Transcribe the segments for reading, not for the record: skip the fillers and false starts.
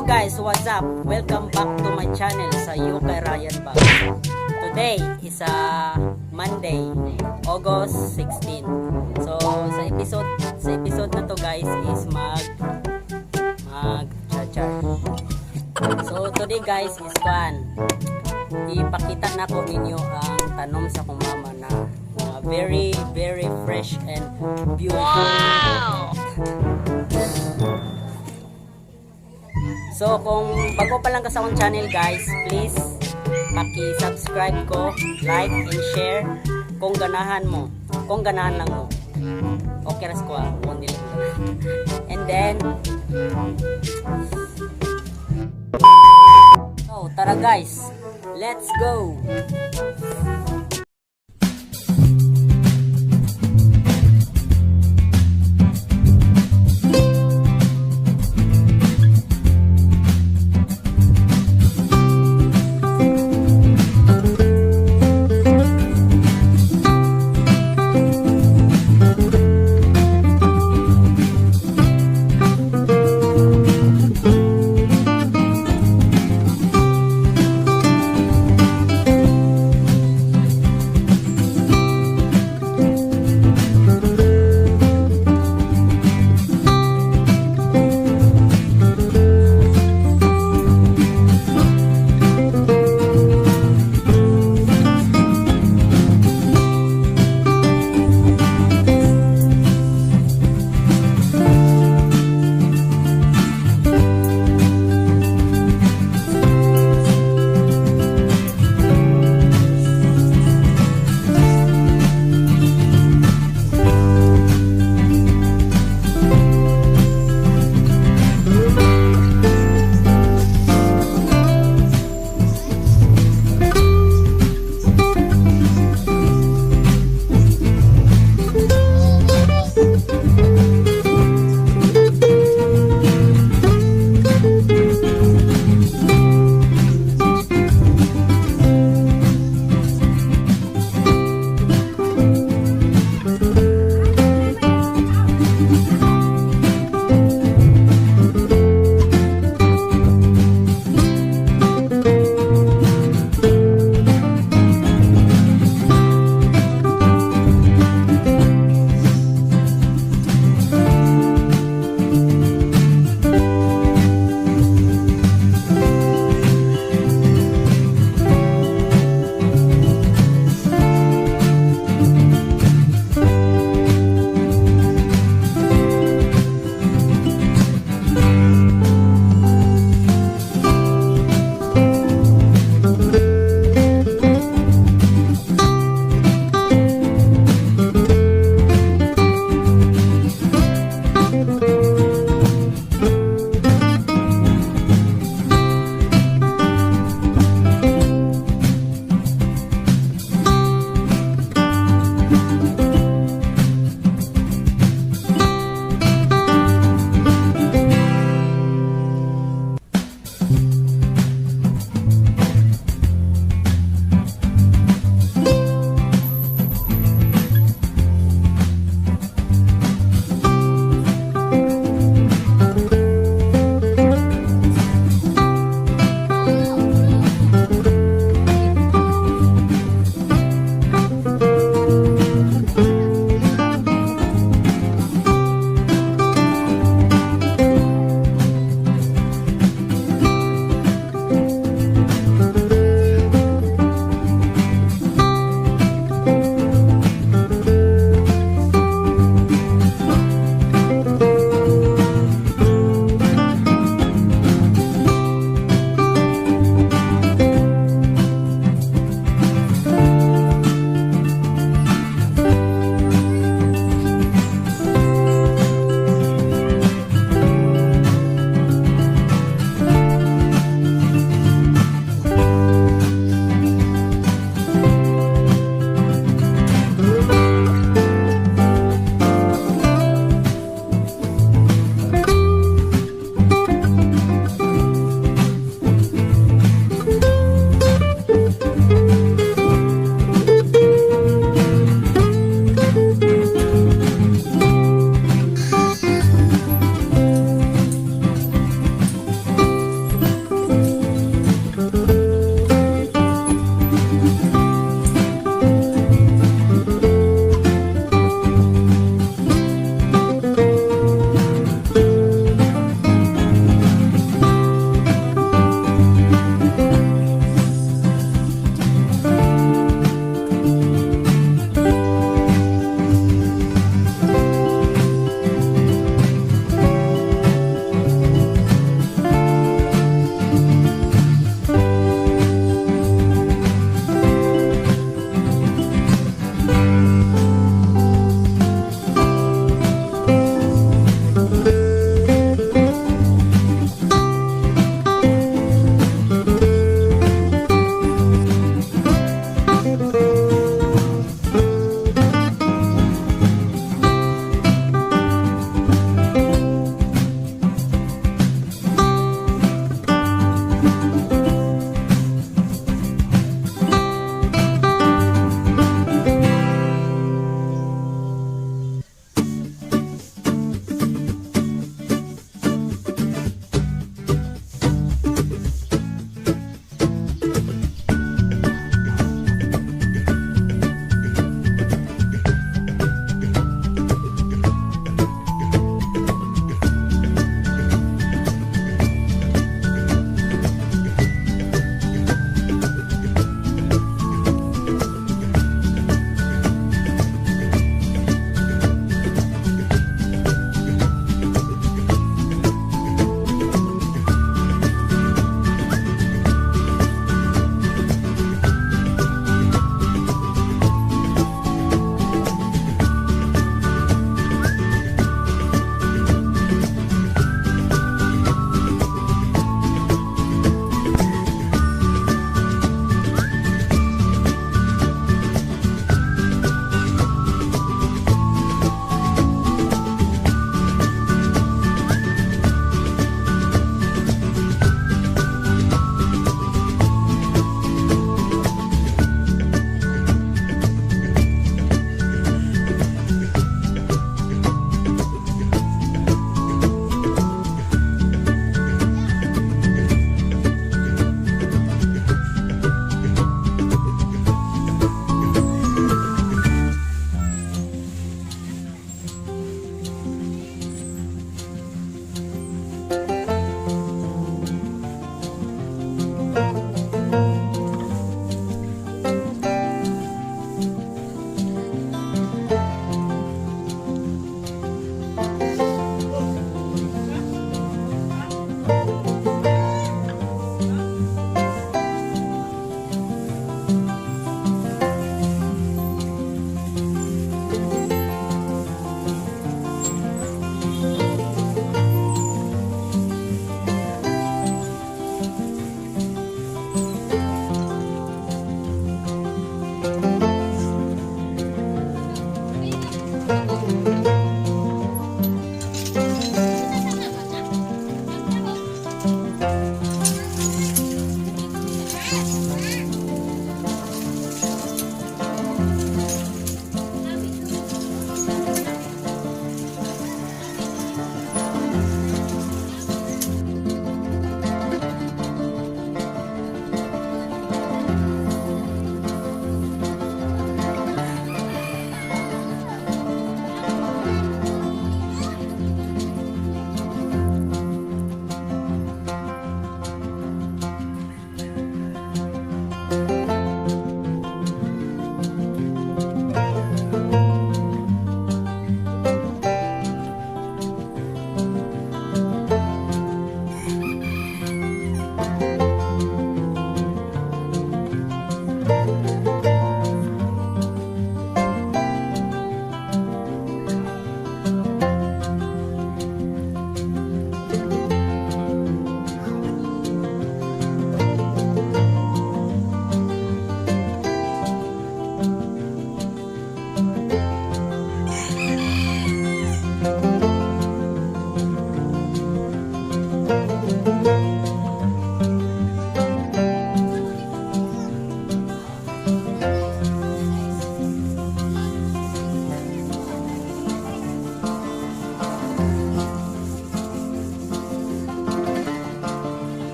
Hello guys, what's up? Welcome back to my channel sa Yukay Ryan Vlog. Today is a Monday, August 16. So sa episode na to, guys, is mag mag char. So today, guys, is kwan. Ipakita nako ninyo ang tanom sa akong mama na very very fresh and beautiful. So kung bago pa lang ka sa akong channel, guys, please paki-subscribe ko, like and share kung ganahan mo. Kung ganahan lang mo. Okay ras ko ah, kung dili mo ganahan. And then, so tara guys, let's go.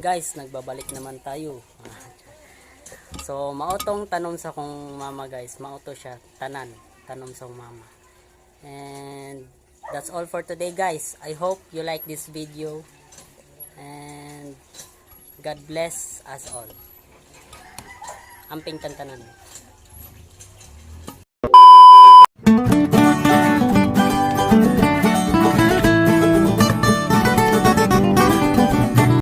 Ayun guys, nagbabalik naman tayo. So mao tong tanom sa akong mama, guys, mao to siya tanan tanom sa akong mama. And that's all for today, guys. I hope you like this video and God bless us all. Amping tan tanan.